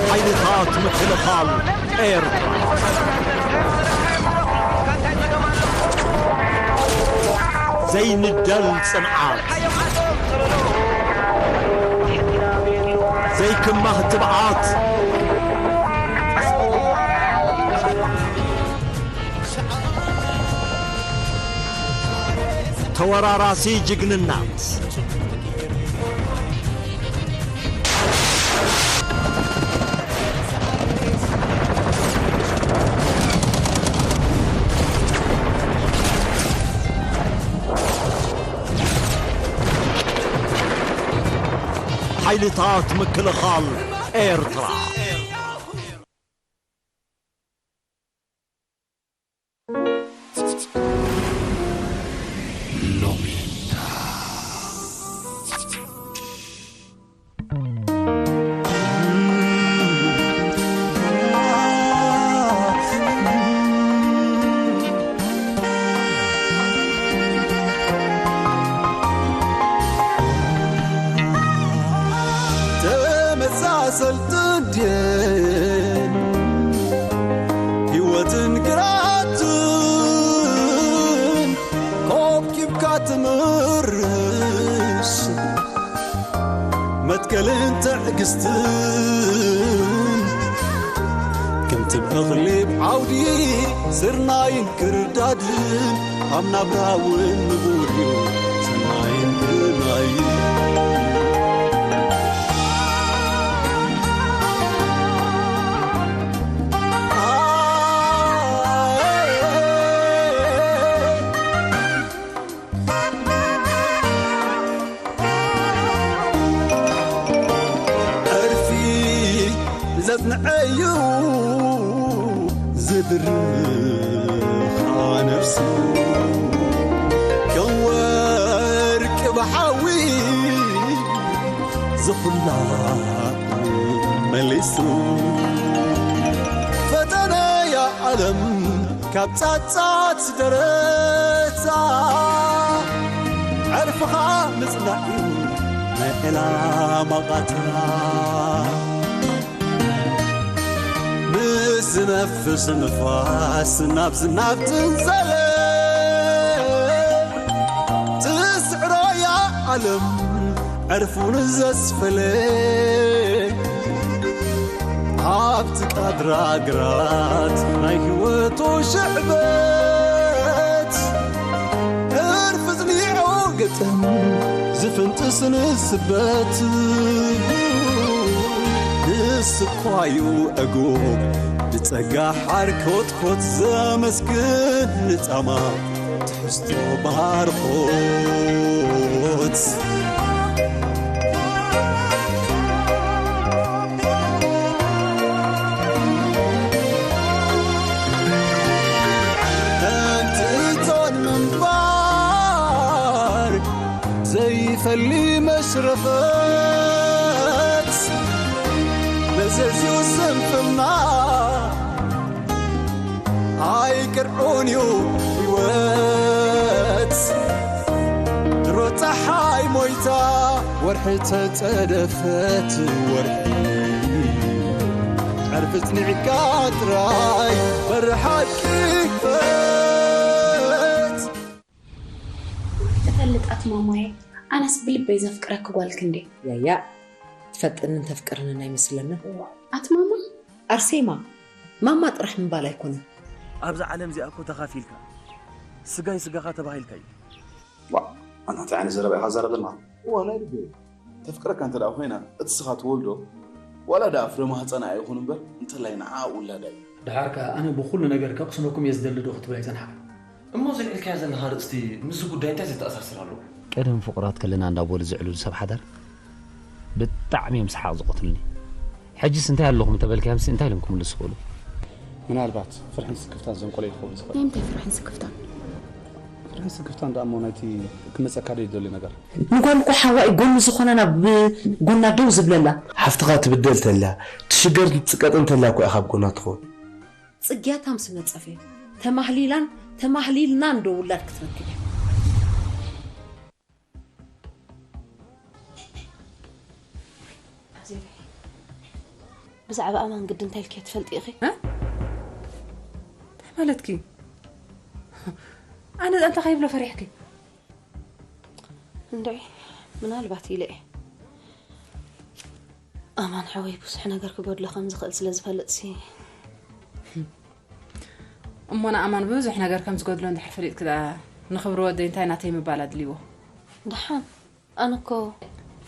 ሓይልታት ምክልኻል ኤርትራ፣ ዘይንደል ጽንዓት፣ ዘይክማህ ትብዓት፣ ተወራራሲ ጅግንነት። ሓይልታት ምክልኻል ኤርትራ። ተመሳሰልትን ድየን ህይወትን ግራትን ኮብኪብካ ትምርሽ መትከልን ትዕግስትን ከምቲ ብእኽሊ ብዓውዲ ስርናይን ክርዳድን ኣብ ናብራ እውን ንቡር እዩ ሰናይን ብናይን። ዕርፊ ዘጽንዐዩ ዝድርኻ ነፍሱ ከም ወርቂ ብሓዊ ዝኹላ መሊሱ ፈተነያ ዓለም ካብ ጻጻት ደረታ ዕርፍኻ ምጽናዕ እዩ ናይ ዕላማ ቓታ። ምስ ዝነፍስ ንፋስ ናብ ዝናብ ትንዘለ ትስዕሮያ ዓለም ዕርፉን ዘስፈለ ኣብቲ ቃድራ ግራት ናይ ህይወቱ ሽዕበት ዕርፊ ዝኒዑ ግጥም ዝፍንጥስ ንስበት ንስኳዩ ዕጉብ ብጸጋ ሓር ኮትኮት ዘመስግን ንጻማ ትሕዝቶ ባርኾት። እንትን ምንባር ዘይፈሊ መሽረፈት መዘዝዩ ስንፍና ኣይቅርዑን እዩ ህይወት ድሮ ፀሓይ ሞይታ ወርሒ ተፀደፈት ወርሒ ዕርፊ ፅኒዕካ ጥራይ በሪ ሓቂ ክፈት። ትፈልጥ ኣትማማየ ኣነስ ብልበይ ዘፍቅረኪ ጓል ክንዴ። ያያ ትፈጥንን ተፍቅርንን ኣይመስለንን። ኣትማማ ኣርሴማ ማማ ጥራሕ ምባል ኣይኮነን። ኣብዛ ዓለም እዚኣ እኮ ተኻፊልካ ስጋይ ስጋኻ ተባሂልካ እዩ። ዋእ ኣናተ ዓይነት ዘረባ ኢኻ ትዛረብ ዘለኻ። እዋ ናይ ልቢ ተፍቅረካ እንተ ደኣ ኮይና እቲ ስኻ ትወልዶ ዋላ ደኣ ፍረ ማህጸና ኣይኹን እምበር እንተላይ ንዓኣ ውላዳ እዩ። ደሓር ከኣ ኣነ ብኹሉ ነገር ከቕስነኩም እየ ዝደሊ ዶ ክትብል ኣይጸንሓካን። እሞ እዛ ኣልዒልካያ ዘለኻ ኣርእስቲ ምስዚ ጉዳይ እንታይ ዘተኣሳስር ኣለዎ? ቀደም ፍቑራት ከለና እንዳበሉ ዘዕልሉ ሰብ ሓዳር ብጣዕሚ እዮም ሰሓቕ ዝቐትሉኒ። ሕጅስ እንታይ ኣለኹም እንተበልካዮምሲ እንታይ ኢሎም ክምልሱ ይኽእሉ? ምናልባት ፍርሕን ስክፍታን ዘንቆሎ ይኸውን ዝኽእል። ናይ ምንታይ ፍርሕን ስክፍታን? ርህን ስክፍታን ደኣ እሞ ናይቲ ክመጸካ ደይ ዝደሊ ነገር። ንጓል እኮ ሓዋ እዩ ጎኑ ዝኾነና ብጎና ደው ዝብለላ። ሓፍትኻ ትብደል ተላ፣ ትሽገር ትጽቀጥ እንተላ እኮ ኢኻ ኣብ ጎና ትኸውን። ጽግያታ ምስ ነጸፈ ተማህሊላን ተማህሊልናን ዶ ውላድ ክትረክብ እያ? ብዛዕባ ኣማን ግዲ እንታይ ኢልኪ ትፈልጢ ኢኺ? እ? እንታይ ማለትኪ? ኣነ እንታይ ከይብሎ ፈሪሕኪ? እንድዒ፣ ምናልባት ኢለ እየ። ኣማን ሓወይ ብዙሕ ነገር ክጎድሎ ከም ዝኽእል ስለ ዝፈልጥ ሲ። እሞ ንኣማን ብዙሕ ነገር ከም ዝጎድሎ እንድሕር ፈሊጥኪ ደኣ ንኽብሪ ወደይ እንታይ ናተይ ምባል ኣድልይዎ? ደሓን፣ ኣነ እኮ።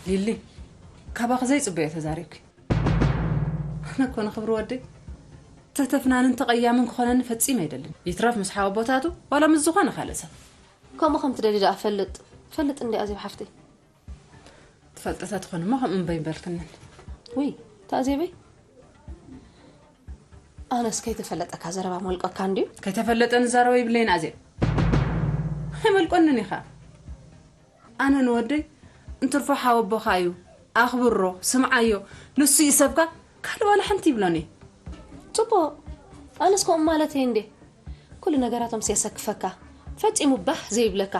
ሊሊ፣ ካባኺ ዘይጽበዮ ተዛሪብኪ። ኣነ እኮ ንኽብሪ ወደይ ተተፍናንን ተቐያምን ክኾነኒ ፈጺመ ኣይደልን። ይትረፍ ምስ ሓወቦታቱ ዋላ ምስ ዝኾነ ካልእ ሰብ። ከምኡ ከም ትደሊ ደኣ ፈልጥ። ፈልጥ እንዲ ኣዜብ ሓፍተይ። ትፈልጢ ተትኾኒ እሞ ከምኡ እምበይ ምበልክንን። ውይ፣ ተኣዜበይ። ኣነስ ከይተፈለጠካ ዘረባ ሞልቀካ እንድዩ። ከይተፈለጠ ንዛረቦ ይብለይን ኣዜብ። ኣይመልቆንን ኢኻ። ኣነ ንወደይ እንትርፎ ሓወቦኻ እዩ፣ ኣኽብሮ፣ ስምዓዮ፣ ንሱ እዩ ሰብካ፣ ካልእ ዋላ ሓንቲ ይብሎን እየ። ጽቡቕ። ኣነስ ከምኡ ማለተይ እንዴ። ኩሉ ነገራቶም የሰክፈካ። ፈጺሙ ባህ ዘይብለካ።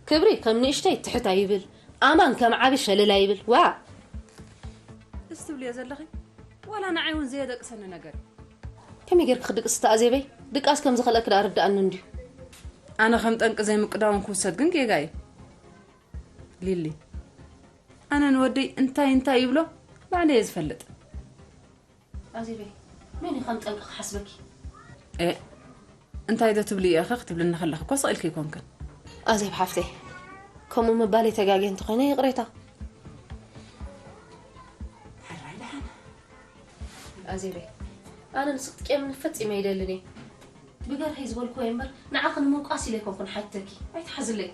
ክብሪ ከም ንእሽተይ ትሕት ኣይብል። ኣማን ከም ዓቢ ሸለል ኣይብል። ዋ! እዚ ትብልዮ ዘለኺ ዋላ ንዓይ እውን ዘየደቅሰኒ ነገር እዩ። ከመይ ጌርኪ ክድቅሲ ተኣዜበይ? ድቃስ ከም ዝኸልአኪ ደኣ ርድኣኒ እንድዩ። ኣነ ከም ጠንቂ ዘይምቅዳውን ክውሰድ ግን ጌጋ እዩ። ሊሊ፣ ኣነ ንወደይ እንታይ እንታይ ይብሎ ባዕለይ እየ ዝፈልጥ። ኣዜበይ፣ መን እዩ ከም ጠንቂ ክሓስበኪ? ኤ፣ እንታይ ዶ ትብሊ ኢኺ ክትብልኒ ከለኺ እኮ ስቕ ኢልኪ ኣይኮንክን። ኣዜብ ሓፍተይ፣ ከምኡ ምባለይ ተጋግየ እንተኾይነ ይቕሬታ። ሕራይ ደሓን። ኣዜበይ፣ ኣነ ንስኺ ክትቅየምኒ ፈጺመ ኣይደልን እየ። ብገርሀይ ዝበልክዎ እየ እምበር፣ ንዓኺ ንምውቃስ ኢለ ኣይኮንኩን ሓቲተኪ። ኣይትሓዝለይ።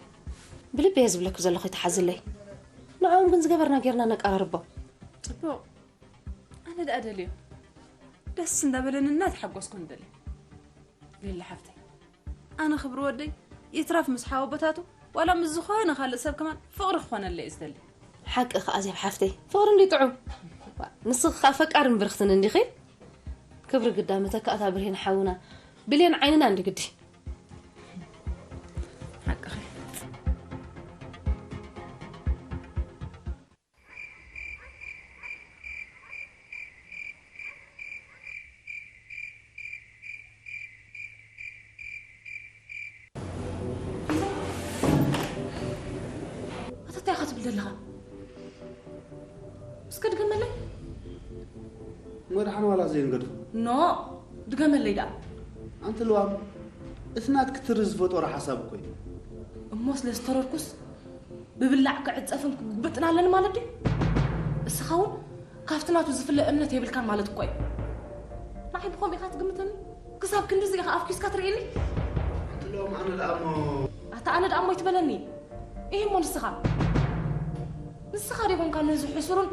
ብልቢ እየ ዝብለኪ ዘለኹ፣ ኣይትሓዝለይ። ንዕኦም ግን ዝገበርና ጌርና ነቀራርቦም። ጽቡቕ። ኣነ ደኣ ደልዮ። ደስ እንዳበለኒ እናተሓጎስኩ ንደልዮ። ሊሊ ሓፍተይ፣ ኣነ ክብሪ ወደይ ይትረፍ ምስ ሓወቦታቱ ዋላ ምስ ዝኾነ ካልእ ሰብ ከማን ፍቕሪ ክኾነለይ እየ ዝደሊ። ሓቂ ከኣ ዜብ ሓፍተይ፣ ፍቕሪ እንዲ ጥዑም። ንስኺ ከኣ ፈቃርን ብርኽትን እንዲኺ። ክብሪ ግዳ መተካእታ ብርሄን ሓውና ብሌን ዓይንና እንዲ ግዲ። ሓቅኺ። ኣታ እንታይ ኢኻ ትብል ዘለኻ? እስከ ድገመለይ። መድሓን ዋላ ዘይንገድፎ። ኖ፣ ድገመለይ ደኣ። ኣንቲ ልዋም፣ እቲ ናትኪ ትሪ ዝፈጠሮ ሓሳብ እኮ እዩ። እሞ ስለ ዝተረርኩስ ብብላዕ ክዕጸፍን ክጉብጥን ኣለኒ ማለት ድዩ? እስኻ እውን ካብቲ ናቱ ዝፍለ እምነት የብልካን ማለት እኮ እዩ። ንዓይ ብኸምኡ ኢኻ ትግምተኒ? ክሳብ ክንድዚ ኢኻ ኣፍኪስካ ትርእየኒ? ኣንቲ ልዋም፣ ኣነ ደኣ እሞ። ኣታ ኣነ ደኣ እሞ ይትበለኒ። ኢሂ እሞ ንስኻ? ንስኻ ዶ ይኾንካ ነዚ ሕሱርን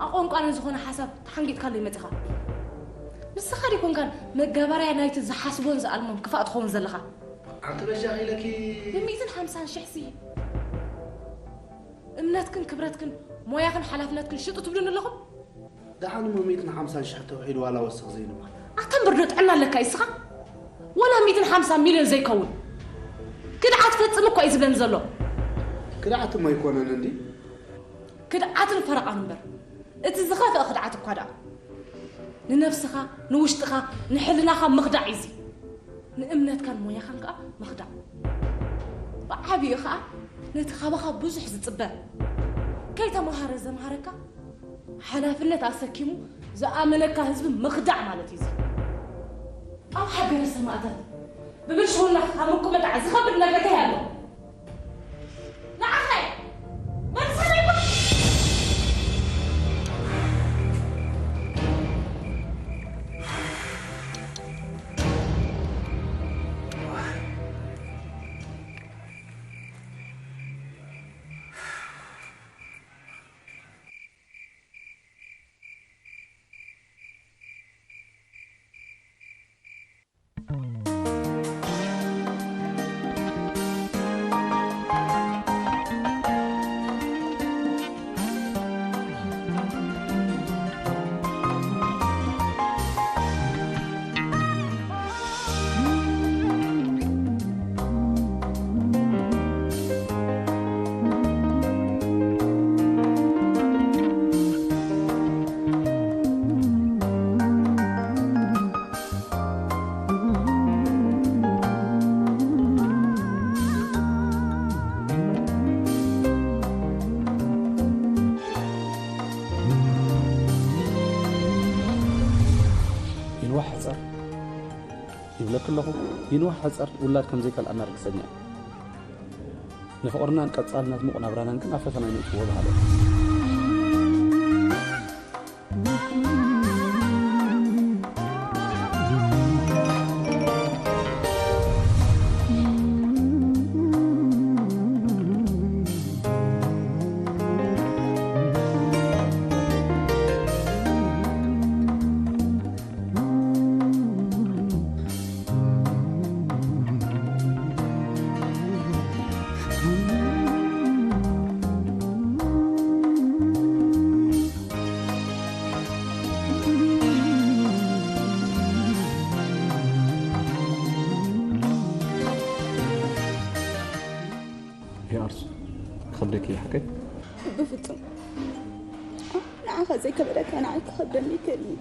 ኣቆንቋንን ዝኾነ ሓሳብ ተሓንጊጥካለይ መጺኻ? ንስኻ ዶ ይኮንካን መጋበርያ ናይቲ ዝሓስቦን ዝኣልሞን ክፋእ ትኸውን ዘለኻ? ኣንቲ በጃኺ ኢለኪ። ብሚእትን ሓምሳን ሽሕ ሲ እምነትክን ክብረትክን ሞያኽን ሓላፍነትክን ሽጡ ትብሉኒ ኣለኹም? ደሓን እሞ ሚእትን ሓምሳን ሽሕ ተውሒድ ዋላ ወስኽ ዘይንብል። ኣታ እምበር ዶ ጥዕና ኣለካ ኢስኻ? ዋላ ሚእትን ሓምሳ ሚልዮን ዘይከውን ክድዓት ፈጽም እኮ እዩ ዝብለኒ ዘሎ። ክድዓት እሞ ኣይኮነን እንዲ። ክድዓትን ፈረቓን እምበር፣ እቲ ዝኸፍአ ክድዓት እኳ ደኣ። ንነብስኻ፣ ንውሽጥኻ፣ ንሕልናኻ ምኽዳዕ እዩ እዚ። ንእምነትካን ሞያኻን ከኣ ምኽዳዕ። ብዓቢኡ ኸኣ ነቲ ካባኻ ብዙሕ ዝጽበ፣ ከይተማሃረ ዘምሃረካ፣ ሓላፍነት ኣሰኪሙ ዝኣመነካ ህዝቢ ምኽዳዕ ማለት እዩ እዚ። ኣብ ሃገረ ሰማእታት ብብልሽውና ካብ ምቁምጣዕ ዝኸብድ ነገር እንታይ ኣሎ? ንዓኻ እየ። መልሰለይ እኮ። ዝብለኪ ኣለኹ፣ ይንዋሕ ሕጸር ውላድ ከም ዘይከልኣና ርግጸኛ እየ። ንፍቕርናን ቀጻልነት ምቕ ናብራናን ግን ኣብ ፈተና ይነጥፍዎ በሃሊ እየ። ይኣርሱ። ክኸብደኪ እዩ ሓቀይ? ብፍጹም። ንዓኻ ዘይከበደካ ንዓይ ክኸብደኒ ይክእል እዩ።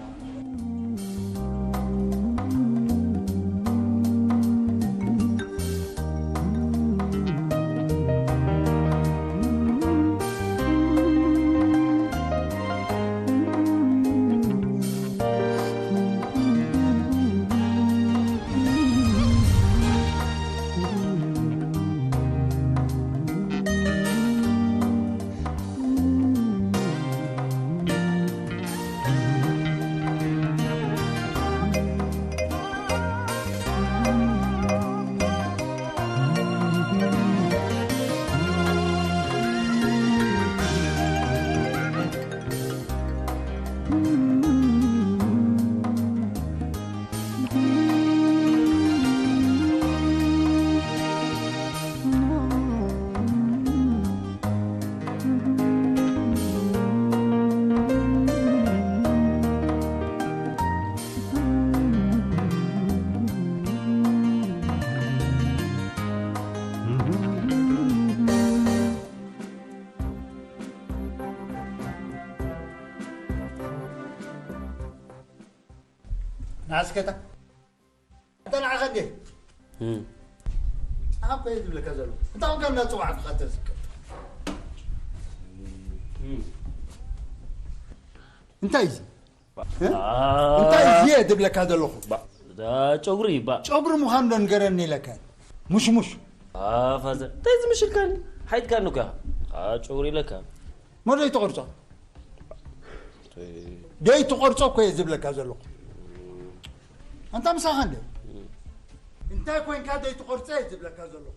ንዓስከታ? ኣንታ ንዓኻ እንዴ? እም። ኣበይ ዝብለካ ዘሎ? እንታይ ወገን እናጸዋዕኩ ኸተዝክር? እም። እንታይ እዚ? እ? ባ-፣ እንታይ እዚ እየ ዝብለካ ዘለኹ? ባ-፣ ዳ ጨጉሪ ባ-፣ ጨጉሪ ምዃኑ ዶ ንገረኒ ኢለካ? ሙሽሙሽ። ፋዘር፣ እንታይ ዝምሽልካኒ? ሓይትካኒ እኮ ኢኻ። ጨጉሪ ኢለካ። ሞዶ ይትቆርጾ? ደይ ትቆርጾ እኮ እየ ዝብለካ ዘለኹ። ኣንታ ምሳኻ እንደ እንታይ ኮይንካ ደይ ትቆርጾ እየ ዝብለካ ዘለኹ።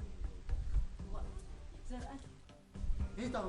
ይታው።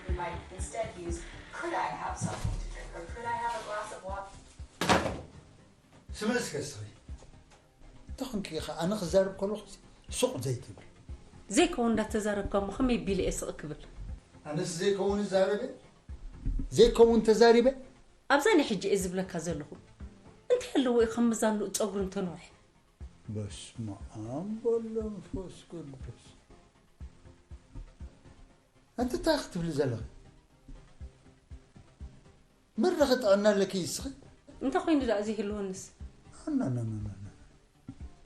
We might instead use, "Could I have something to drink?" or "Could I have a glass of water?" ስምዒ እስከ እስኺ። እንታይ ኾንኪ ኢኻ? ኣነ ክዛረብ ከለኹ ሱቕ ዘይትብል። ዘይከውን እንዳተዛረብካ እሞ ከመይ ቢለ እየ ስቕ ክብል? ኣነስ ዘይከውን እዛረበ? ዘይከውን ተዛሪበ? ኣብዛ ናይ ሕጂ እየ ዝብለካ ዘለኹ። እንታይ ኣለዎ እዩ ከም መዛንኡ ጸጉሪ እንተንውሕ? በስመ ኣብ ወወልድ ወመንፈስ ቅዱስ። ኣንቲ እንታይ ክትብሊ ዘለኺ? መድረኽ ጥዕና ኣለኪ ይስኺ? እንተ ኾይኑ ደኣ ዘይህልወንስ? ኣናናናና።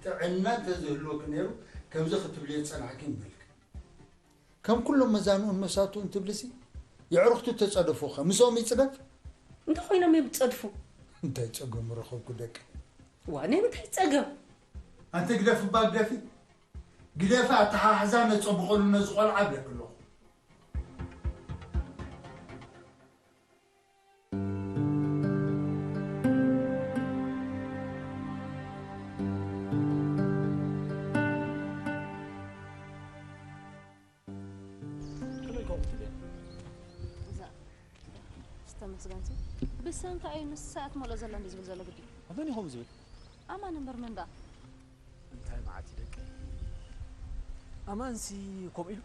ጥዕና እንተዝህልወኪ ነይሩ፣ ከምዚ ክትብልዮ ዝጸናሕኪ ይመልክ። ከም ኩሎም መዛንኡን መሳቱን ትብልሲ፣ የዕሩኽቱ ተጸደፉኸ፣ ምስኦም ይጽደፍ? እንተ ኾይኖም እዮም ዝጸድፉ። እንታይ ጸገም ረኸብኩ ደቂ? ዋ፣ ናይ ምንታይ ጸገም? ኣንቲ ግደፊ እባ ግደፊ። ግደፊ ኣተሓሕዛ ነጸብቐሉ ነዚ ቆልዓ እብለኪ ኣለኹ። ከመይ ከምኡ ትብል? እዛ ዝተመስገንሲ ብሰንካ እዩ ንሳ እያ ትመልኦ ዘላ እንዲ ዝብል ዘሎ ግዲ። ኣበን እዩ ከምኡ ዝብል? ኣማን እምበር መን ደኣ? እንታይ መዓት እዩ ደቂ? ኣማንሲ ከምኡ ኢሉ?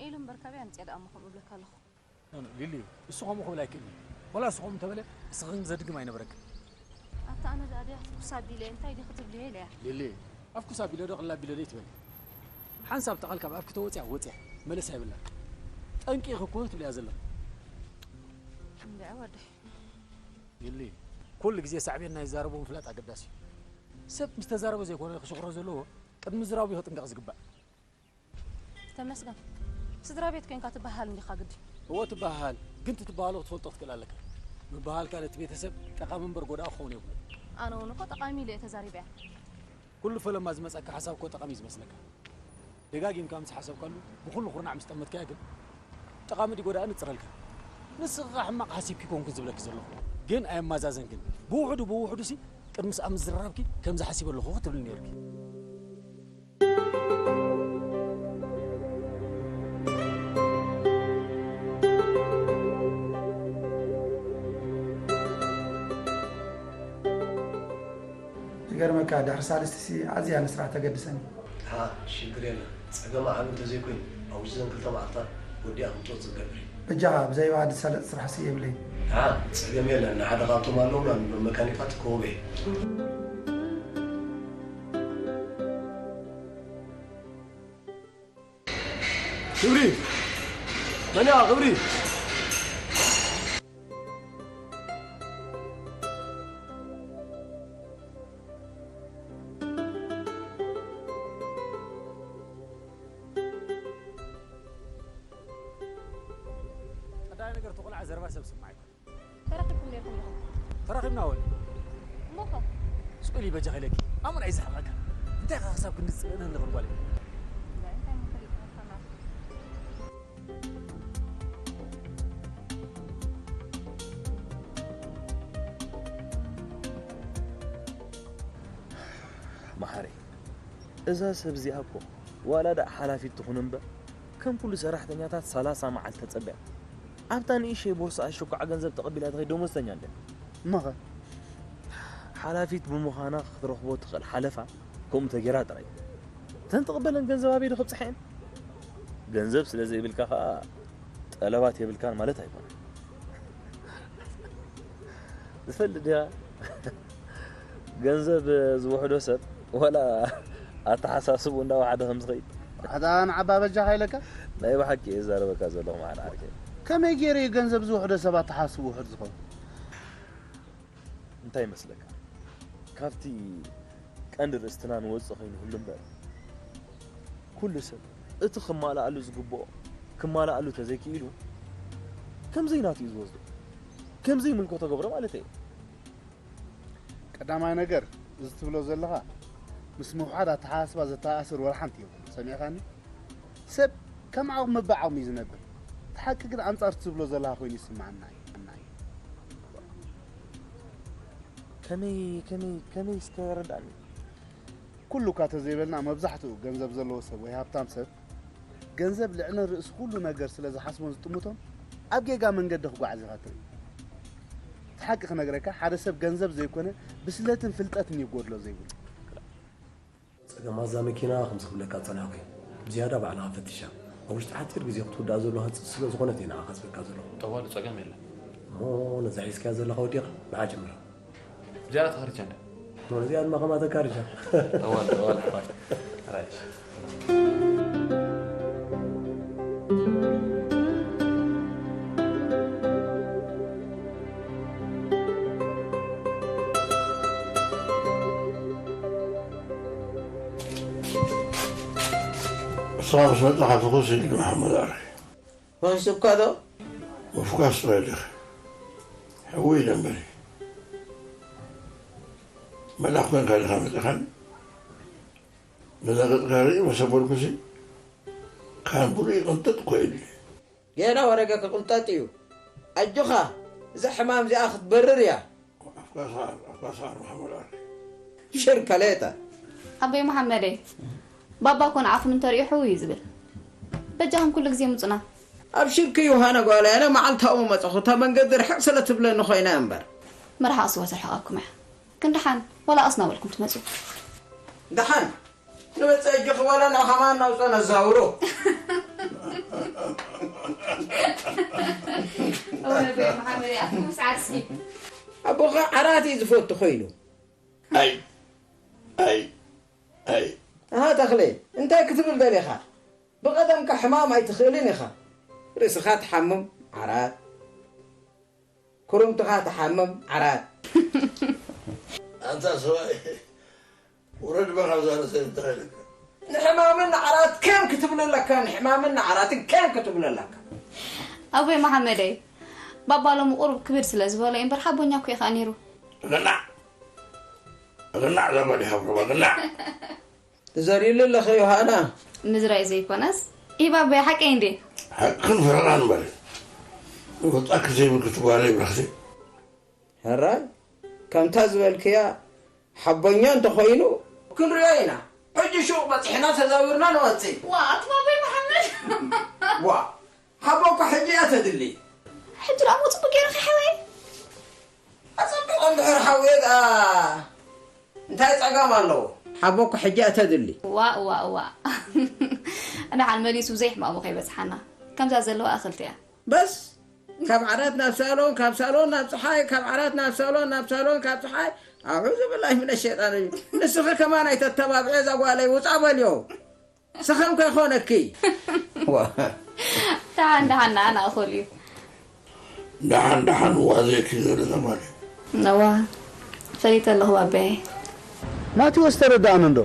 ኢሉ እምበር ካበይ ኣምፅኤ ደኣ እሞ ከምኡ እብለካ ኣለኹ። ኖ፣ ኖ፣ ሊሊ፣ እሱ ከምኡ ክብል ኣይክእልን እዩ። ወላ እሱ ከምኡ እንተበለ፣ እስኺ ግን ዘድግም ኣይነበረክን። ኣታ ኣነ ደኣ ድያ ክትኩስ ኣቢለ፣ እንታይ ድዩ ክትብልዮ ኢለ እያ። ሊሊ፣ ኣፍኩስ ኣቢለ ዶ ቅላ ኣቢለ ዶ ይትበል? ሓንሳብ እታ ቃል ካብ ኣፍኪ ተወፅያ፣ ወፅያ፣ መለስ ኣይብላን። ጠንቂ ኢኺ እኮ ትብልያ ዘለኺ። እንድዒ ወደይ። ሊሊ፣ ኩሉ ግዜ ሳዕቤን ናይ ዝዛረቦ ምፍላጥ ኣገዳሲ እዩ። ሰብ ምስ ተዛረበ ዘይኮነ ክሽቕሮ ዘለዎ፣ ቅድሚ ምዝራቡ እዩ ክጥንቀቕ ዝግባእ። ተመስገን። ስድራ ቤት ኮንካ ትበሃል እንዲኻ ግዲ። እወ ትበሃል፣ ግን እቲ ትበሃሎ ክትፈልጦ ክትክእል ኣለካ። ምበሃልካ ነቲ ቤተሰብ ጠቓሚ እምበር ጎዳኢ ክኸውን የብሉን። ኣነ እውን እኮ ጠቓሚ ኢለ እየ ተዛሪበያ። ኩሉ ፈለማ ዝመጸካ ሓሳብ እኮ ጠቓሚ እዩ ዝመስለካ። ደጋጊምካ ምስ ሓሰብካሉ፣ ብኹሉ ኩርናዕ ምስ ጠመትካያ ግን፣ ጠቓሚ ድዩ ጎዳኢ ንጽረልካ። ንስኻ ሕማቕ ሓሲብኪ ኮንኩ ዝብለኪ ዘለኹ። ግን ኣየማዛዘንክን። ብውሕዱ ብውሕዱሲ ቅድሚ ምስኣ ምዝርራብኪ ከምዚ ሓሲበ ኣለኹ ክትብሊ ነይርኪ። ዝገርመካ፣ ድሕሪ ሳልስቲሲ ኣዝያ ንስራሕ ተገድሰኒ። ደሓ፣ ሽግር የለን። ጸገም ዓቢ እንተዘይኮይኑ፣ ኣብ ውሽጢ ዘን ክልተ መዓልታት ወዲኣ ክምጽኦ ዝገብር እዩ። በጃኻ፣ ብዘይ ባዕዲ ዝሳለጥ ስራሕሲ የብለይ። ደሓ፣ ጸገም የለን። ንሓደ ካብቶም ኣለውና ንብሎም መካኒካት ክህቦ እየ። ክብሪ! መን እያ ክብሪ? ቀዳማይ ነገር፣ እቲ ቆልዓ ዘረባ ሰብ ስማዕ ኣይኮነን። ተራኺብኩም ኔርኩም ኢኹም። ተራኺብና ወይ? እሞ ኸ? ስቕ ኢሊ በጃኺ ኢለኪ። ኣሙን ኣይስሕቐካ። እንታይ ኢኻ ክሳብ ክንዲ ዝጽልእኒ ንኽእል ጓለይ? እንታይ ምኽሪ ይጠቕመካ? መሓሪ፣ እዛ ሰብ እዚኣ እኮ ዋላ ደኣ ሓላፊት ትኹን እምበር፣ ከም ኩሉ ሰራሕተኛታት ሰላሳ መዓልቲ ተጸቢያ። ኣብታ ንእሽተይ ቦርስኣ ሽኩዓ ገንዘብ ተቐቢላ ትኸይድ ደሞዝተኛ እንድያ። እሞ ኸ? ሓላፊት ብምዃና ክትረኽቦ ትኽእል ሓለፋ ከምኡ ተገይራ ጥራይ። እተን ትቕበለን ገንዘብ ኣበይ ዶ ከብጽሓ እየን? ገንዘብ ስለ ዘይብልካ ኸኣ ጠለባት የብልካን ማለት ኣይኮነን። ዝፈልጥ ድያ? ገንዘብ ዝውሕዶ ሰብ ዋላ ኣተሓሳስብኡ እንዳወሓደ ከም ዝኸይድ። ኣታ ንዓባ በጃኻ ኢለካ? ናይ ብሓቂ እየ ዝዛረበካ ዘለኹ መሓሪ ዓርከይ። ከመይ ገይሩ እዩ ገንዘብ ዝውሕዶ ሰብ ኣተሓሳስብኡ ውሑድ ዝኸውን? እንታይ ይመስለካ? ካብቲ ቀንዲ ርእስትና ንወጽእ ኮይኑ ይህሉ እምበር፣ ኩሉ ሰብ እቲ ክማልኣሉ ዝግብኦ ክማልኣሉ ተዘይክኢሉ፣ ከም ዘይናቱ እዩ ዝወስዶ። ከም ዘይምልኮ ተገብሮ ማለት እዩ። ቀዳማይ ነገር፣ እዚ ትብሎ ዘለኻ ምስ ምውሓድ ኣተሓሳስባ ዘተኣሳስር ወላ ሓንቲ የብሉን። ሰሚዕካኒ? ሰብ ከም ዓቕሙ በብዓቕሙ እዩ ዝነብር። እቲ ሓቂ ግን ኣንጻር እቲ ትብሎ ዘለኻ ኮይኑ ይስምዓና እዩ። ከመይ፣ ከመይ፣ ከመይ እስከ ረዳእኒ? ኩሉ እኳ ተዘይበልና፣ መብዛሕትኡ ገንዘብ ዘለዎ ሰብ ወይ ሃብታም ሰብ፣ ገንዘብ ልዕሊ ርእሲ ኩሉ ነገር ስለ ዝሓስቦን ዝጥምቶን፣ ኣብ ጌጋ መንገዲ ክጓዓዝ ኢኻ ትርኢ። እቲ ሓቂ ክነግረካ፣ ሓደ ሰብ ገንዘብ ዘይኮነ፣ ብስለትን ፍልጠትን እዩ ክጎድሎ ዘይብሉ። ጸገም ኣዛ መኪና ከምዚ ክብለካ ዝጸናሕኩ እየ። ብዝያዳ ባዕልኻ ፈትሻ። ኣብ ውሽጢ ሓጺር ግዜ ክትውዳእ ዘለዋ ህንጽት ስለ ዝኾነት እየ ንዓኻ ዝብለካ ዘለኹ። ጠዋሉ ጸገም የለን። እሞ ነዛ ሒዝካያ ዘለኻ ወዲኻ ንዓ ጀምራ። ብዝያዳ ተኻሪቻ እንዳ። እሞ ነዚኣ ድማ ከማተካ ሪሻ። ጠዋሉ፣ ጠዋሉ፣ ሓራይ። ሓራይ። ንስኻ ምስ መጻኻ ፍኹስ ኢልኒ መሓመድ ዓርከይ። ፈኺሱካ ዶ? ምፍኳስ ጥራይ ዲኺ? ሕውይ ኢለ እምበሪ። መልኣኽ ኮንካ ዲኻ መጺኻኒ? ነዛ ገጽካ ርኢ መሰበልኩሲ፣ ካን ብሉይ ይቕንጥጥ እኮ ኢሉኒ። ጌና ወረገ ክቕንጠጥ እዩ። ኣጆኻ፣ እዛ ሕማም እዚኣ ክትበርር እያ። ኣፍካ ሰዓር፣ ኣፍካ ሰዓር መሓመድ ዓርከይ። ብሽር ከሌጠ። ኣቦይ መሓመደይ፣ ባባ እኮ ንዓኹም እንተሪኡ ሕው እዩ ዝብል። በጃኹም ኩሉ ግዜ ምጹና። ኣብሽርኪ ዮሃና ጓለይ፣ ኣነ መዓልታዊ መጸኹ፣ እታ መንገዲ ርሕቕ ስለ ትብለኒ ኮይና እምበር። መርሓ እሱ ወትርሕቐኩም እያ። ግን ደሓን፣ ዋላ ኣስና በልኩም ትመጹ። ደሓን፣ ንመጸ እጆኺ ዋላ ንዓኻ ማን ናውጾ ነዛውሮ። እውነት ወይ መሓመድ? ኣቱም ሰዓትሲ ኣቦኻ ዓራት እዩ ዝፈቱ ኮይኑ። ኣይ ኣይ ኣይ ኣሃ ተኽለ፣ እንታይ ክትብል ደሊኻ? ብቐደምካ ሕማም ኣይትኽእልን ኢኻ። ርእስኻ ትሓምም፣ ዓራት። ኩርምትኻ ትሓምም፣ ዓራት። ኣንታ ሰብኣይ፣ ውረድ በኻ፣ እዛ ርእሰይ እንታይ ኢለካ? ንሕማምን ንዓራት ከም ክትብል ኣለካ፣ ንሕማምን ንዓራትን ከም ክትብል ኣለካ። ኣቦይ መሓመደይ፣ ባባ ሎሚ ቁሩብ ክብድ ስለ ዝበሎ እዩ እምበር ሓቦኛ እኮ እዩ ከኣ ነይሩ። ግናዕ፣ ግናዕ፣ እዛ ጓል ይሃብርዋ፣ ግናዕ። ትዘርይሉ ኣለኺ ዮሃና። ምዝራይ ዘይኮነስ፣ ኢህ ባባይ ሓቀይ እንዴ? ሓቅን ፍረቓን በል። ወጻኪ ዘይብልኪ ትጓለይ ብርኽቲ። ሕራይ፣ ከምታ ዝበልክያ ሓቦኛ እንተኾይኑ ክንሪኦ ኢና። ሕጂ ሹቕ በጺሕና ተዛዊርና ንወጽእ። ዋ፣ ኣቲ ባባይ መሓመድ። ዋ፣ ሓቦ እኮ ሕጂ እያ ተድሊ። ሕጂ ደኣ እሞ ጽቡቅ ገይርኺ ሓወይ። ኣጸቢቑ እንድሕር ሓውየ ደኣ እንታይ ጸገም ኣለዎ? ሓቦ እኮ ሕጂ እያ ተድሊ። ዋ፣ ዋ፣ ዋ። ደሓን መሊሱ ዘይሕማሙ ከይበጽሓና። ከምዛ ዘለዋ እኽልቲ እያ። በስ፣ ካብ ዓራት ናብ ሳሎን፣ ካብ ሳሎን ናብ ጸሓይ፣ ካብ ዓራት ናብ ሳሎን፣ ናብ ሳሎን ካብ ጸሓይ። ኣዑዙ ብላሂ ሚነ ሸይጣን ረጂም። ንስኺ ከማን ኣይተተባብዒ እዛ ጓለይ፣ ውጻ በልዮ። ስኽም ከይኾነኪ። ዋ። ደሓን ደሓን ንዓና እኹል እዩ። ደሓን ደሓን ዋዘኪ ዝብል ዘማሪ። እዋ፣ ፈሊጠ ኣለኹ ባባየ። ማቴዎስ ተረዳእኒ እንዶ?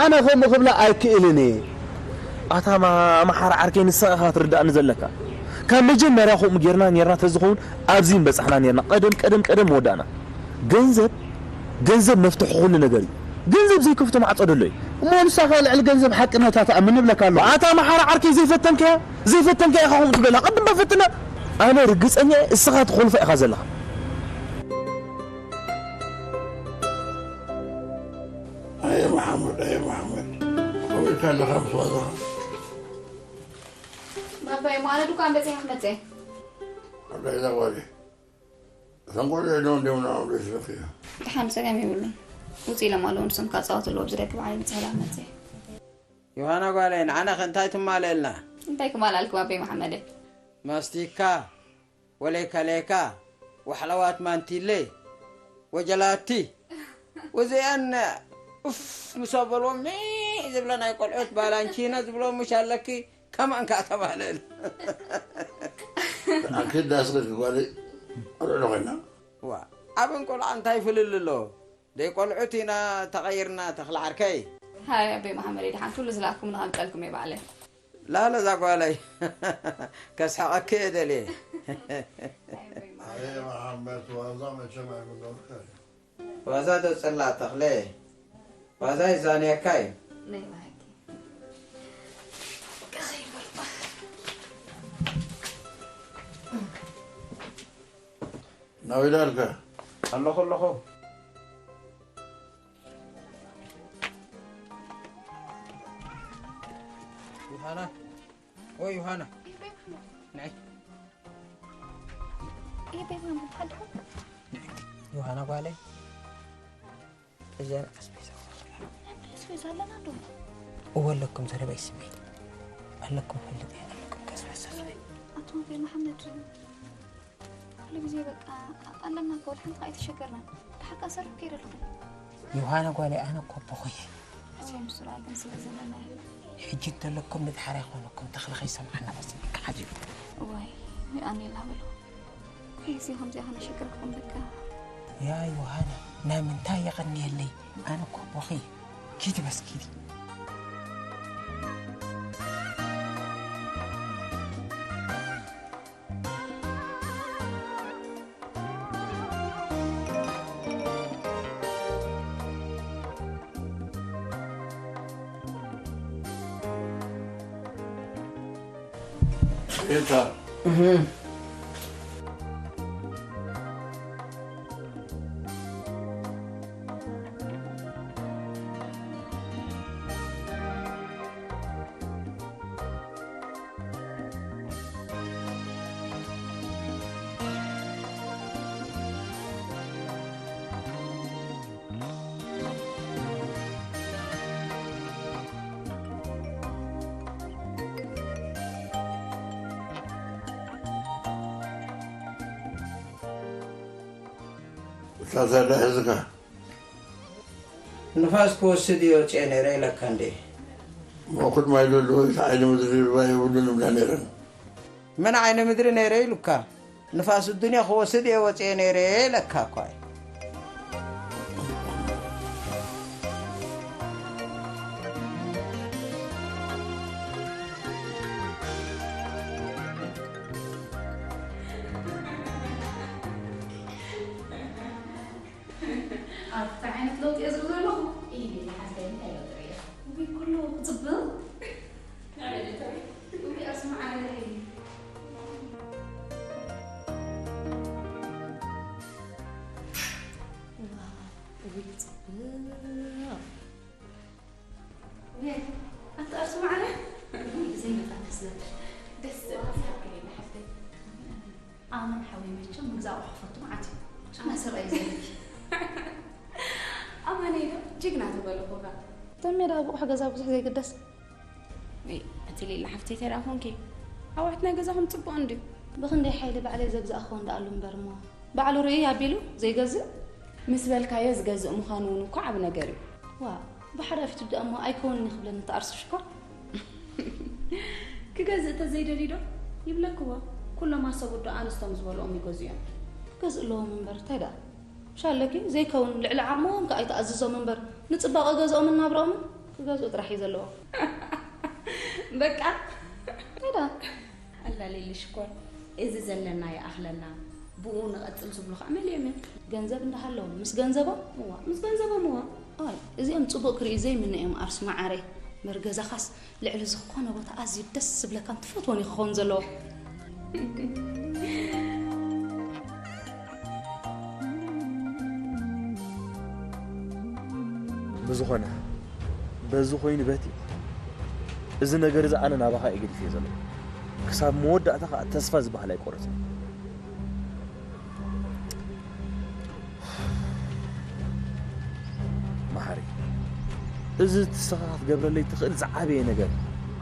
ኣነ ከምኡ ክብላ ኣይክእልን እየ። ኣታ ማ-፣ ኣምሓራ ዓርከይ ንስኻ ኢኻ ትርዳእኒ ዘለካ። ካብ መጀመርያ ከምኡ ጌርና ኔርና ተዝኸውን ኣብዚ ምበጻሕና ኔርና። ቀደም፣ ቀደም፣ ቀደም ምወዳእና። ገንዘብ፣ ገንዘብ መፍትሒ ኩሉ ነገር እዩ። ገንዘብ ዘይከፍቶ ማዕጾ ደሎ እዩ። እሞ ንስኻ ልዕሊ ገንዘብ ሓቅነታ ትኣምን እብለካ ኣለኹ። ኣታ ኣምሓራ ዓርከይ ዘይፈተንካያ፣ ዘይፈተንካያ ኢኻ ከምኡ ትብለላ። ቅድም በል ፈትና። ኣነ ርግጸኛ እየ፣ እስኻ ትኾልፋ ኢኻ ዘለኻ። ኣየ መሓመድ፣ ኣየ መሓመድ፣ ከመይ ኢልካ ኣለኻ ምስ ዋዛኻ? ባባይ፣ እሞ ኣነ ድኳን በጺሐ ክመጽእ እየ። ኣታ እዛ ጓለይ፣ እቶም ቆልዑ ዶ እንዲዮም ንዕኦም ዶ ይስረፍዮ? ደሓን ጸገም የብሉን። ውጽእ ኢሎም ኣለዉ፣ ንሶም ክጻወቱ ኣለዉ፣ ኣብዚ ደገ ባዕለይ በጺሐ ክመጽእ እየ። ዮሃና ጓለይ፣ ንዓና ከ እንታይ ትማልእልና? እንታይ ክማልኣልኪ ባባይ መሓመደይ? ማስቲካ፣ ወሌከሌካ፣ ዋሕለዋት ማንቲለ፣ ወጀላቲ። ወዚኣን ኡፍ ምስ ኣበልዎም ሚዕ ዝብለ ናይ ቆልዑት ባላንቺኖ ዝብሎ ምሽ ኣለኪ፣ ከማን ከኣ ተባህለል። ኣንከ ዳስለኪ ጓለይ፣ ቆልዑ ዶ ኮይና? ዋ፣ ዓብን ቆልዓ እንታይ ፍልል ኣሎ? ደይ ቆልዑት ኢና ተቐይርና ተኽለ ዓርከይ። ሃይ ኣበይ መሓመደይ፣ ደሓን ኩሉ ዝለኣኩም ንኸምጠልኩም እየ ባዕለይ። ላለ እዛ ጓለይ ከስሕቐኪ እየ ደልየ። ኣየ መሓመድ፣ ዋዛ መቸም ኣይምኖርካ እዩ። ዋዛ ተጽላ ተኽለ፣ ዋዛ ይዛንየካ እዩ። ናይ ብሓቂ። ቀኸይ በልባ። ናበይ ደኣልካ? ኣለኹ፣ ኣለኹ። ዮሃና፣ ወይ ዮሃና። ንዒ። ይህ ቤት ነው የምታድረው? ንዒ። ዮሃና ጓለይ። እዘን ኣስቤዛ። ኣስቤዛ ኣለና ዶ? እወ ኣለኩም፣ ዘረባይ ስሚ። ኣለኩም፣ ፈልጥ እየ፣ ኣለኩም፣ ከስፈሰፍ። ኣቶ ሙቤ መሓመድ፣ ኩሉ ግዜ በቃ ኣለና እኮ፣ ወላ ሓንቲ ከኣ ኣይተሸገርናን። ብሓቂ ኣሰርሕ ከይደ ኣለኹ። ዮሃና ጓለይ፣ ኣነ እኮ ኣቦኹ እየ። እዞም ስራ ግን ስለ ዘለና እዩ። ሕጂ እንተለኩም ንድሓር ኣይኮነኩም፣ ተኽለ ከይሰምዓና በስ በቃ ሓዚሩ። እዋይ፣ ኣነ የላ በሎ። ኩሉ ግዜ ከምዚኣ ከነሸግረኩም በቃ። ያ ዮሃና፣ ናይ ምንታይ የቐንየለይ? ኣነ እኮ ኣቦኺ። ኪዲ በስ ኪዲ። ካሳዳ ሕዝካ ንፋስ ክወስድ እየ ወፅኤ ነይረ ኢለካ እንዴ? መኹድ ማይ ዘሎ ወይስ ዓይኒ ምድሪ ርባ የብሉን እብላ ነይረን። መን ዓይኒ ምድሪ ነይረ ኢሉካ? ንፋስ ዱንያ ክወስድ እየ ወፅኤ ነይረ ኢለካ እኳ እዩ። ኣብቲ ዓይነት ለውጢ እየ ዝርኢ ዘለኹ። ኢሊ ሓፍተይ እንታይ ለውጢ ርእያ? ውይ ኩሉ ክፅብቕ። ውይ ኣስማዓለይ። ዋው፣ ውይ ክፅብቕ። ኣታ ኣርሱ ማዕረ ብዘይ መጣን ክስለሽ ደስ ዝብል ሓፍተይ። ኣመን ሓወይ መቸም ምግዛእ ክፈቱ መዓት እዩ። ጭና ሰብኣይ ዘለኪ ኣማነይ ዶ ጅግና ተበልኹ ጋ። ተሜዳ ብቑሕ ገዛ ብዙሕ ዘይግደስ። ወይ እቲ ሌላ ሓፍተይ ተዳ ኮንኪ ኣዋሕት ናይ ገዛኹም ጽቡቕ እንድዩ። ብኽንደይ ሓይሊ ባዕለይ ዘግዛእኽዎ እንዳኣሉ እምበር እሞ ባዕሉ ርእይ ኣቢሉ ዘይገዝእ? ምስ በልካዮ ዝገዝእ ምዃኑ እውን እኮ ዓቢ ነገር እዩ። ዋ፣ ብሓዳፊቱ ደኣ እሞ ኣይከውንን እዩ ክብለኒ እቲ ኣርሱ ሽኮር። ክገዝእ ተዘይደልዩ ዶ ይብለክዎ? ኩሎም ኣሰቡት ዶ ኣንስቶም ዝበልኦም ይገዝኡ እዮም? ክገዝእ ኣለዎም እምበር እንታይ ደኣ? ምሽ ኣለኪ ዘይከውን ልዕሊ ዓቕሞም ከኣ ኣይተኣዝዞም እምበር ንጽባቐ ገዝኦምን ናብርኦምን ክገዝኡ ጥራሕ እዩ ዘለዎ። በቃ እንታይ ደኣ? ኣላ ሌሊ ሽኮር፣ እዚ ዘለና ይኣኽለና፣ ብኡ ንቐጽል ዝብሉ ኸኣ መሊኦም እዮም። ገንዘብ እንዳሃለዎም፣ ምስ ገንዘቦም? እዋ፣ ምስ ገንዘቦም እዋ። ኣይ፣ እዚኦም ጽቡቕ ክርእዩ ዘይምነ እዮም ኣርሱ መዓረይ። እምበር ገዛኻስ ልዕሊ ዝኾነ ቦታ ኣዝዩ ደስ ዝብለካን ትፈትዎን እዩ ክኸውን ዘለዎ። ብዝኾነ፣ በዚ ኮይኑ በቲ፣ እዚ ነገር እዚ ኣነ ናባኻ እየ ገዲፈዮ ዘለኹ። ክሳብ መወዳእታ ኸኣ ተስፋ ዝበሃል ኣይቆረጽን። መሓሪ፣ እዚ ንስኻ ክትገብረለይ ትኽእል ዝዓበየ ነገር።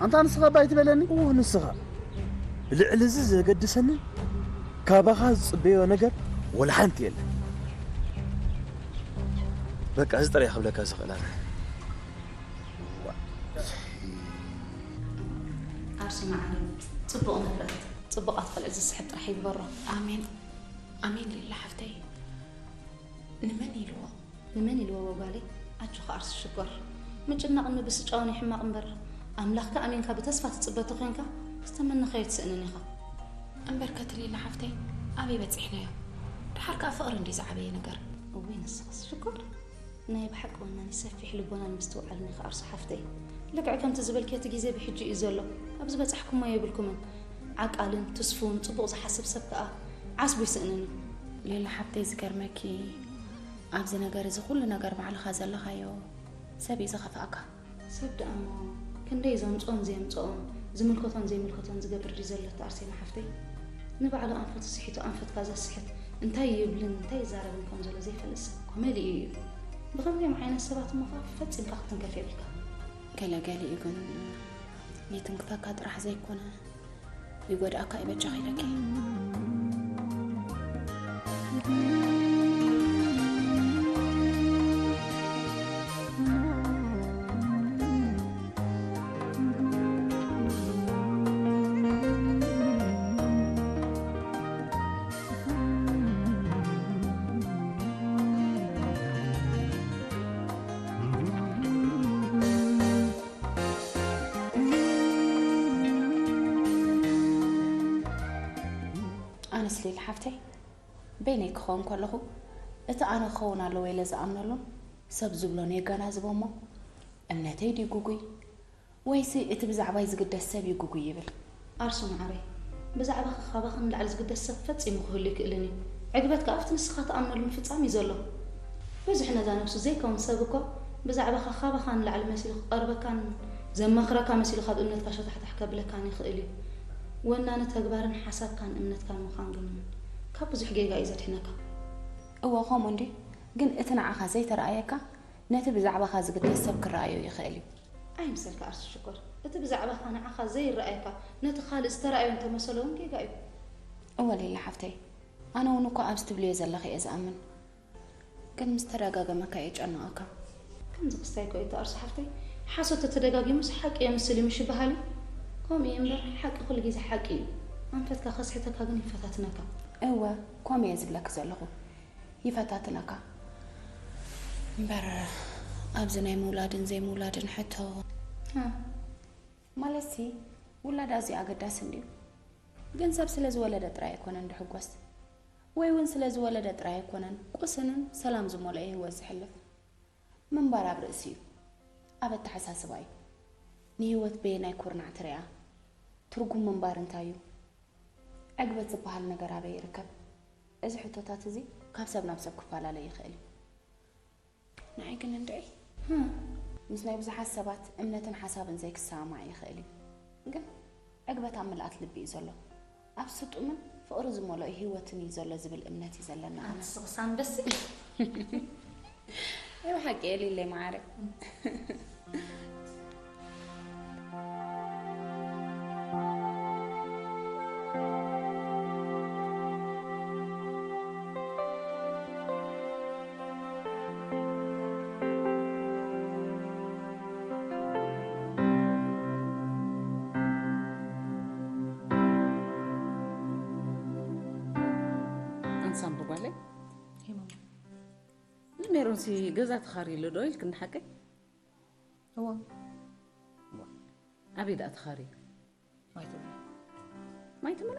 ኣንታ ንስኻ እባ ኣይትበለኒ። እዎ፣ ንስኻ። ልዕሊ እዚ ዘገድሰኒ ካባኻ ዝጽበዮ ነገር ወላ ሓንቲ የለን። በቃ፣ እዚ ጥራይ ክብለካ ዝኽእል ኣነ። ኣርሱ መዓረይ፣ ጽቡቕ ንብረት፣ ጽቡቓት ቆልዑ ዝስሕብ ጥራሕ ይግበሮ። ኣሜን፣ ኣሜን ሌላ ሓፍተይ። ንመን ኢልዎ? ንመን ኢልዎ ጓለይ? ኣጆኺ ኣርሱ ሽኮር። ምጭናቕን ምብስጫውን እዩ ሕማቕ እምበር፣ ኣምላኽካ ኣሚንካ ብተስፋ ትጽበ ተኾይንካ፣ ዝተመነኻዮ ትስእንን ኢኻ። እምበር ከ እቲ ሌላ ሓፍተይ፣ ኣበይ በጺሕናዮ? ደሓር ከኣ ፍቕሪ እንድዩ ዝዓበየ ነገር። እወይ ንስኽስ ሽኮር። ናይ ብሓቂ ወናኒ ሰፊሕ ልቦናን ምስትውዓልን ኢኺ ኣርሱ ሓፍተይ። ልክዕ ከምቲ ዝበልክዮ እቲ ግዜ ብሕጂ እዩ ዘሎ። ኣብ ዝበጻሕኩሞ የብልኩምን። ዓቃልን ትስፉውን ጽቡቕ ዝሓስብ ሰብ ከኣ ዓስቡ ይስእንን እዩ። ሌላ ሓብተይ ዝገርመኪ ኣብዚ ነገር እዚ ኩሉ ነገር ባዕልኻ ዘለኻዮ ሰብ እዩ ዝኸፍኣካ። ሰብ ደኣ እሞ ክንደይ ዘምጽኦን ዘየምጽኦን ዝምልከቶን ዘይምልከቶን ዝገብር ድዩ ዘሎ እቲ ኣርሴማ ሓፍተይ? ንባዕሉ ኣንፈቱ ስሒቱ ኣንፈትካ ዘስሕት እንታይ ይብልን እንታይ ይዛረብን ከም ዘሎ ዘይፈልጥ ሰብ እኮ መሊኡ እዩ። ብኸምዚኦም ዓይነት ሰባት እሞ ኸዓ ፈጺምካ ክትንከፍ የብልካ። ገለ ገሊኡ ግን ይትንክፈካ ጥራሕ ዘይኮነ ይጎድኣካ እዩ በጃኺ ኢለኪ። ኣነስ ሊሊ ሓፍተይ፣ በይነይ ክኸውን ከለኹ፣ እቲ ኣነ ክኸውን ኣለዎ ኢለ ዝኣምነሉን ሰብ ዝብሎን የገናዝቦ እሞ፣ እምነተይ ድዩ ግጉይ? ወይሲ እቲ ብዛዕባይ ዝግደስ ሰብ እዩ ግጉይ ይብል? ኣርሱ መዓረይ፣ ብዛዕባኺ ካባኺ ንላዕሊ ዝግደስ ሰብ ፈጺሙ ክህሉ ኣይክእልን እዩ። ዕግበት ከኣ ኣብቲ ንስኻ ትኣምነሉ ምፍጻም እዩ ዘሎ። ብዙሕ ነዛ ነብሱ ዘይከውን ሰብ እኮ ብዛዕባኻ ካባኻ ንላዕሊ መሲሉ ክቐርበካን ዘማኽረካ መሲሉ ካብ እምነትካ ሸታሕታሕ ከብለካን ይኽእል እዩ። ወናኒ ተግባርን ሓሳብካን እምነትካን ምዃን ግን ካብ ብዙሕ ጌጋ እዩ ዘድሕነካ። እወ፣ ከምኡ እንድዩ። ግን እቲ ንዓኻ ዘይተረኣየካ ነቲ ብዛዕባኻ ዝግደስ ሰብ ክረኣዮ ይኽእል እዩ። ኣይምሰልካ ኣርሱ ሽኮር፣ እቲ ብዛዕባኻ ንዓኻ ዘይረኣየካ ነቲ ካልእ ዝተራእዮ እንተመሰሎ እውን ጌጋ እዩ። እወ ሌላ ሓፍተይ፣ ኣነ እውን እኮ ኣብዚ ትብልዮ ዘለኺ እየ ዝኣምን። ግን ምስ ተደጋገመካ የጨንቐካ። ከምዚ ክስታይ እኮ እዩ ተኣርሶ ሓፍተይ። ሓሶት ተተደጋጊሙስ ሓቂ የምስል እዩ ምሽ ይበሃል እዩ። ከምኡ እዩ እምበር ሓቂ ኩሉ ግዜ ሓቂ እዩ። ኣንፈትካ ከስሕተካ ግን ይፈታትነካ። እወ፣ ከምኡ እየ ዝብለኪ ዘለኹ። ይፈታትነካ። እምበር ኣብዚ ናይ ምውላድን ዘይምውላድን ሕቶ እ። ማለትሲ ውላድ ኣዝዩ ኣገዳሲ እንድዩ። ግን ሰብ ስለ ዝወለደ ጥራይ ኣይኮነን ድሕጎስ። ወይ እውን ስለ ዝወለደ ጥራይ ኣይኮነን ቁስንን ሰላም ዝመልኦ ህይወት ዝሕልፍ። ምንባር ኣብ ርእሲ እዩ። ኣብ ኣተሓሳስባ እዩ። ንህይወት በየናይ ኩርናዕ ትሪኣ? ትርጉም ምንባር እንታይ እዩ? ዕግበት ዝበሃል ነገር ኣበይ ይርከብ? እዚ ሕቶታት እዚ ካብ ሰብ ናብ ሰብ ክፈላለ ይኽእል እዩ። ንዓይ ግን እንድዒ፣ ምስ ናይ ብዙሓት ሰባት እምነትን ሓሳብን ዘይክሰማማዕ ይኽእል እዩ። ግን ዕግበት ኣብ ምልኣት ልቢ እዩ ዘሎ። ኣብ ስጡምን ፍቕሪ ዝመልኦ ህይወትን እዩ ዘሎ ዝብል እምነት እዩ ዘለና ኣነ። ኣንቲ ስኽሳን በሲ። ናይ ብሓቂ እየ ሊለይ መዓረይ። ኣንሳምብል ጓለይ፣ ሄይ ማማ። ንሜሮንሲ ገዛ ተኻርዩ ኣሎ ዶ ኢልክኒ ሓቀይ? እወ። ዋ፣ ኣበይ ደኣ ተኻርዩ? ማይ ተመና። ማይ ተመና?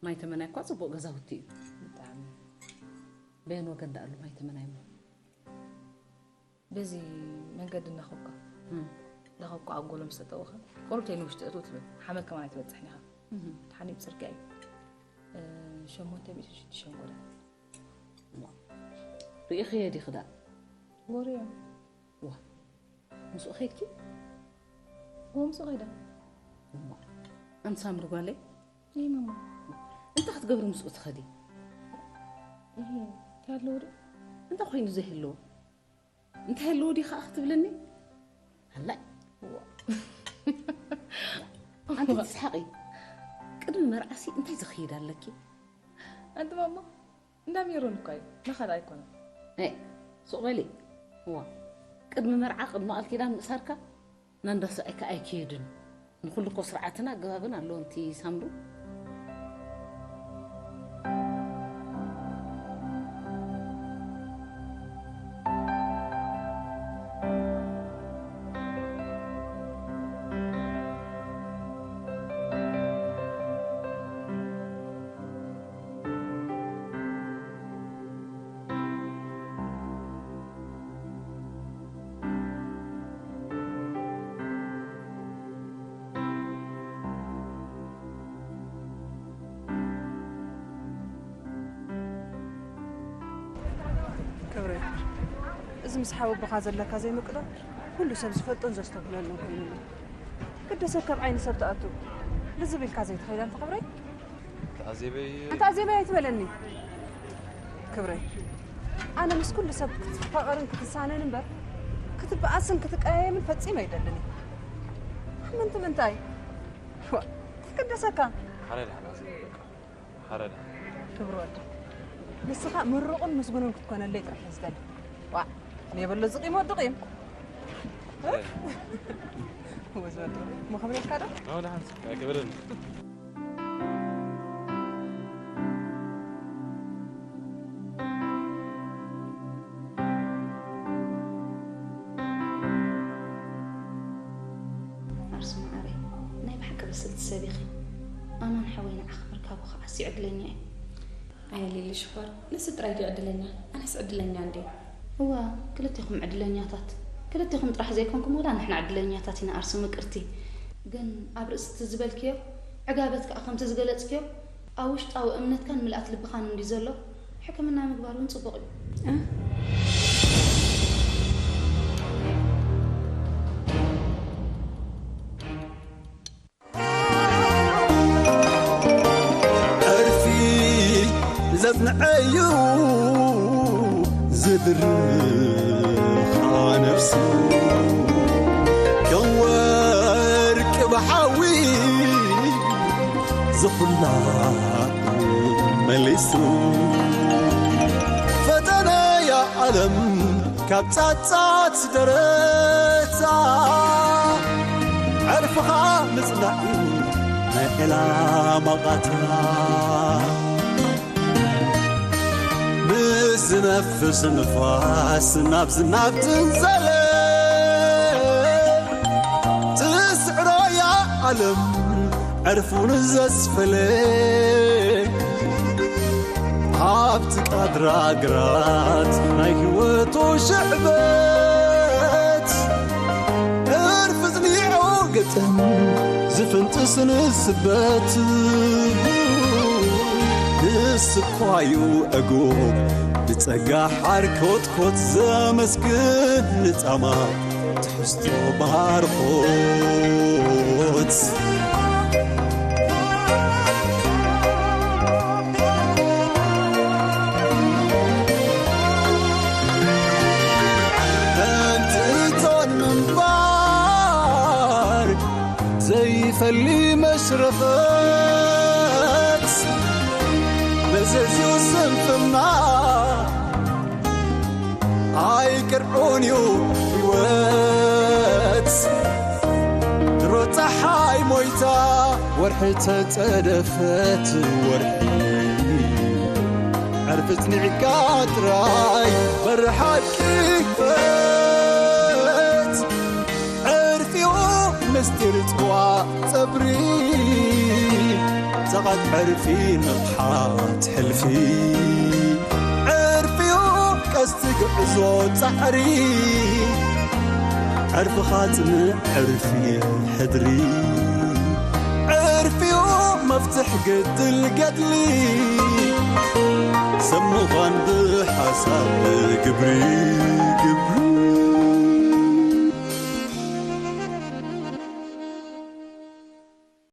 ማይ ተመናይ እኳ ጽቡቕ ገዛውቲ እዩ። ብጣዕሚ። በየን ወገን ደኣ ኣሎ ማይ ተመናይ እሞ? በዚ መንገዲ እናኸብካ፣ እም። እናኸብካ ኣብ ጎሎ ምስ ጠጠውኻ፣ ቁሩብ ተይ ንውሽጢ እትው ትብል፣ ሓመድ ከማን ኣይትበጽሕን ኢኻ። እም። ተሓኒብ ጽርግያ እዩ። እ፣ ሸሞንተ ሚእትን ሽዱሽተን ጎደና። ዋ። ርኢኽዮ ዲኺ ደኣ? ጎርዮ። ዋ። ምስኡ ኸይድኪ? እወ፣ ምስኡ ኸይደ። እሞ፣ ኣንቲ ሳምሪ ጓለይ? እይ፣ ማማ። እንታይ ክትገብሪ ምስኡ ትኸዲ? እይ፣ እንታይ ኣለዎ ዶ? እንታይ ኮይኑ ዘይህልዎ? እንታይ ኣለዎ ዲ ኸዓ ክትብለኒ? ሃላይ። እዋ። ኣንቲ ትስሓቂ። ቅድሚ መርዓሲ እንታይ ዝኽይድ ኣለኪ? ኣንቲ ማማ፣ እንዳ ሜሮን እኳ እዩ፣ ናኻ ደኣ ኣይኮነን። ኤ፣ ሱቕ በሊ። እዋ፣ ቅድሚ መርዓ፣ ቅድሚ ቃል ኪዳን ምእሳርካ፣ ናንዳ ሰብኣይካ ኣይክየድን። ንኹሉ እኮ ስርዓትን ኣገባብን ኣለዎ፣ ኣንቲ ሳምሩ። ክብረይ፣ እዚ ምስ ሓወቦኻ ዘለካ ዘይምቅዳው ኩሉ ሰብ ዝፈልጦን ዘስተብህለሉን ኮይኑ ኣሎ። ግደሰካ ኣብ ዓይኒ ሰብ ትኣቱ። ልዝብ ኢልካ ዘይትኸይድ ኣንቲ ክብረይ። ተኣዜበይ። ኣንታ ኣዜበይ ኣይትበለኒ። ክብረይ፣ ኣነ ምስ ኩሉ ሰብ ክትፋቐርን ክትሳነን እምበር፣ ክትበኣስን ክትቀያየምን ፈጺመ ኣይደልን እየ። ምንቲ ምንታይ? ዋ፣ ትግደሰካ። ሓረ ደሓን ኣዜበይ፣ በቃ። ሓረ ደሓን። ክብሪ ወዲ፣ ንስኻ ምሩቕን ምስጉንን ክትኮነለይ ጥራሕ እየ ዝደሊ። ዋ፣ ነይ በሎ ዝቒም ወዲ ቒም። ሓረ ደሓን። ወዚ ወዲ፣ እሞ ክብረልካ ዶ? ኣዎ፣ ደሓን፣ ኣይክብርን። ኣርሱ መዓረይ፣ ናይ ብሓቂ ብስልቲ ሰብ ኢኺ። ኣማን ሓወይ ንዓኺ ምርካቡ ከዓ ኣዝዩ ዕድለኛ እየ። ኣየ ሊሊ ሽኮር፣ ንስ ጥራይ ድዩ ዕድለኛ? ኣነስ ዕድለኛ እንድየ። እዋ፣ ክልቴኹም ዕድለኛታት። ክልቴኹም ጥራሕ ዘይኮንኩም፣ ወላ ንሕና ዕድለኛታት ኢና ኣርሱ ምቅርቲ። ግን ኣብ ርእሲ እቲ ዝበልክዮ፣ ዕጋበት ከዓ ከምቲ ዝገለጽክዮ፣ ኣብ ውሽጣዊ እምነትካን ምልኣት ልብኻን እንድዩ ዘሎ፣ ሕክምና ምግባር እውን ጽቡቕ እዩ። እ? ዕርፊ ዘጽንዐዩ ዝብርኻ ነፍሱ ከም ወርቂ ብሓዊ ዝኹላ መሊሱ ፈተና ዓለም ካብ ጻጻት ደረታ፣ ዕርፍኻ ምጽናዕ እዩ ናይ ዕላማ ቓታ። ብዝነፍስ ንፋስ ናብ ዝናብ ትንዘለ፣ ትስዕሮ እያ ዓለም ዕርፉ ንዘስፈለ። ኣብቲ ቃድራ ግራት ናይ ህይወቱ ሽዕበት፣ ዕርፊ ጽኒዑ ግጥም ዝፍንጥስ ንስበት። ንስኳዩ ዕጉብ ብጸጋ ሓር ኮትኮት ዘመስግን ንጻማ ትሕዝቶ ባርኾት። እንትን ምንባር ዘይፈሊ መሽረፈት፣ መዘዝኡ ስንፍና ኣይቅርዑን እዩ ህይወት። ድሮ ጸሓይ ሞይታ ወርሒ ተጸደፈት፣ ወርሒ ዕርፊ ጽኒዕካ ጥራይ በሪ ሓቂ ክፈት። ዕርፊኡ ምስጢር ጽዋ ጸብሪ፣ ጸቓት ዕርፊ ንቕሓት ሕልፊ። ዕርፊኡ ቀስቲ ጉዕዞ ጻዕሪ፣ ዕርፍኻ ጽንዕ ዕርፊ ሕድሪ። ዕርፊኡ መፍትሕ ግድል ገድሊ፣ ሰብ ምዃን ብሓሳብ ግብሪ፣ ግብሪ።